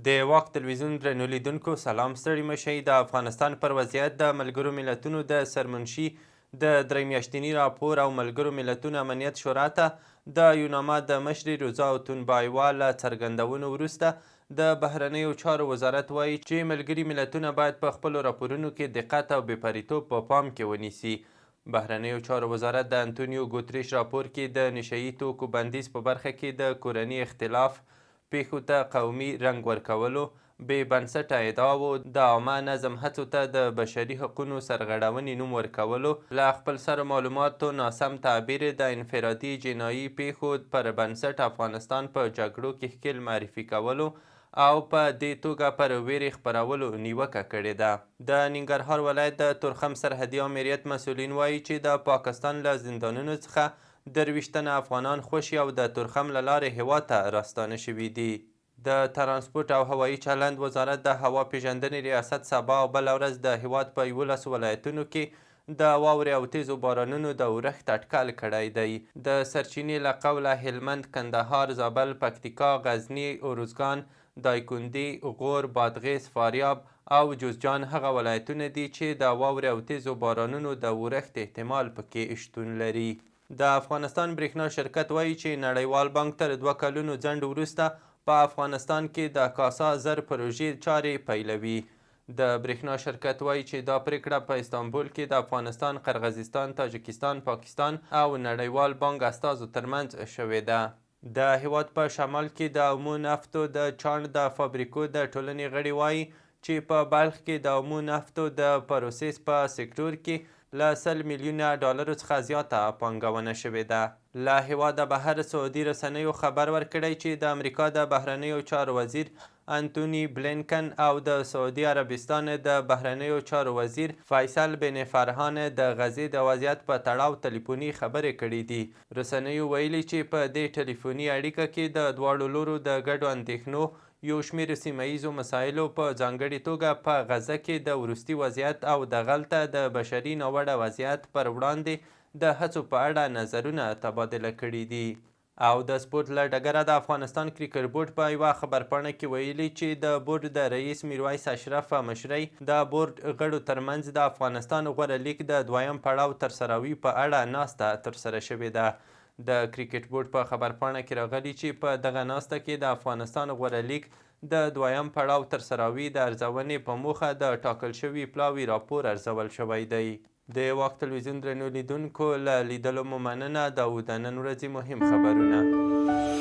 د واک تلویزیون درنو لیدونکو سلام، ستړي مه شئ. د افغانستان پر وضعیت د ملګرو ملتونو د سرمنشي د درې میاشتني راپور او ملګرو ملتونو امنیت شورا ته د یوناما د مشرې روزا اوتونبایوا له څرګندونو وروسته د بهرنیو چارو وزارت وایي چې ملګري ملتونه باید په خپلو راپورونو کې دقت او بېپرېتوب په پام کې ونیسي. بهرنیو چارو وزارت د انتونیو ګوتریش راپور کې د نشهيي توکو بندیز په برخه کې د کورني اختلاف پېښو ته قومي رنګ ورکولو، بې بنسټه ادعاوو، د عامه نظم هڅو ته د بشري حقونو سرغړونې نوم ورکولو، له خپلسرو معلوماتو ناسم تعبیر، د انفرادي جنايي پېښو پر بنسټ افغانستان په جګړو کې ښکېل معرفي کولو او په دې توګه پر وېرې خپرولو نیوکه کړې ده. د ننګرهار ولایت د تورخم سرحدي آمریت مسؤلین وايي چې د پاکستان له زندانونو څخه 23 تنه افغانان خوشې او د تورخم له لارې هېواد ته راستانه شوي دي. د ترانسپورت او هوایي چلند وزارت د هوا پېژندنې ریاست سبا او بله ورځ د هېواد په 11 ولایتونو کې د واورې او تېزو بارانونو د اورښت اټکل کړی دی. د سرچینې له قوله هلمند، کندهار، زابل، پکتیکا، غزني، اروزګان، دایکندي، غور، بادغیس، فاریاب او جوزجان هغه ولایتونه دي چې د واورې او تېزو بارانونو د اورښت احتمال پکې شتون لري. د افغانستان برېښنا شرکت وايي چې نړیوال بانک تر 2 کلونو ځنډ وروسته په افغانستان کې د کاسا 1000 پروژې چارې پیلوي. د برېښنا شرکت وايي چې دا پرېکړه په استانبول کې د افغانستان، قرغزستان، تاجکستان، پاکستان او نړیوال بانک استازو ترمنځ شوې ده. د هېواد په شمال کې د اومو نفتو د چاڼ د فابریکو د ټولنې غړي وايي چې په بلخ کې د اومو نفتو د پروسس په سکټور کې له 100 میلیونه ډالرو څخه زیاته پانګونه شوې ده. له هېواده بهر سعودي رسنیو خبر ورکړی چې د امریکا د بهرنیو چارو وزیر انتوني بلینکن او د سعودي عربستان د بهرنیو چارو وزیر فیصل بن فرهان د غزې د وضعیت په تړاو تلیفوني خبرې کړې دي. رسنیو ویلي چې په دې ټلیفوني اړیکه کې د دواړو لورو د ګډو اندېښنو، یو شمېر سیمه ییزو مسایلو په ځانګړې توګه په غزه کې د وروستي وضعیت او دغلته د بشري ناوړه وضعیت پر وړاندې د هڅو په اړه نظرونه تبادله کړي دي. او د سپورت له ډګره د افغانستان کرکټ بورډ په یوه خبرپاڼه کې ویلي چې د بورډ د رئیس میرویس اشرف په مشرۍ د بورډ غړو ترمنځ د افغانستان غوره لیګ د دویم پړاو ترسراوي په اړه ناسته ترسره شوې ده. د کرکټ بورډ په خبرپاڼه کې راغلي چې په دغه ناسته کې د افغانستان غوره لیګ د دویم پړاو ترسراوي د ارزونې په موخه د ټاکل شوي پلاوي راپور ارزول شوی دی. د واک تلویزیون درنو لیدونکو، له لیدلو مو مننه. دا و د نن ورځې مهم خبرونه.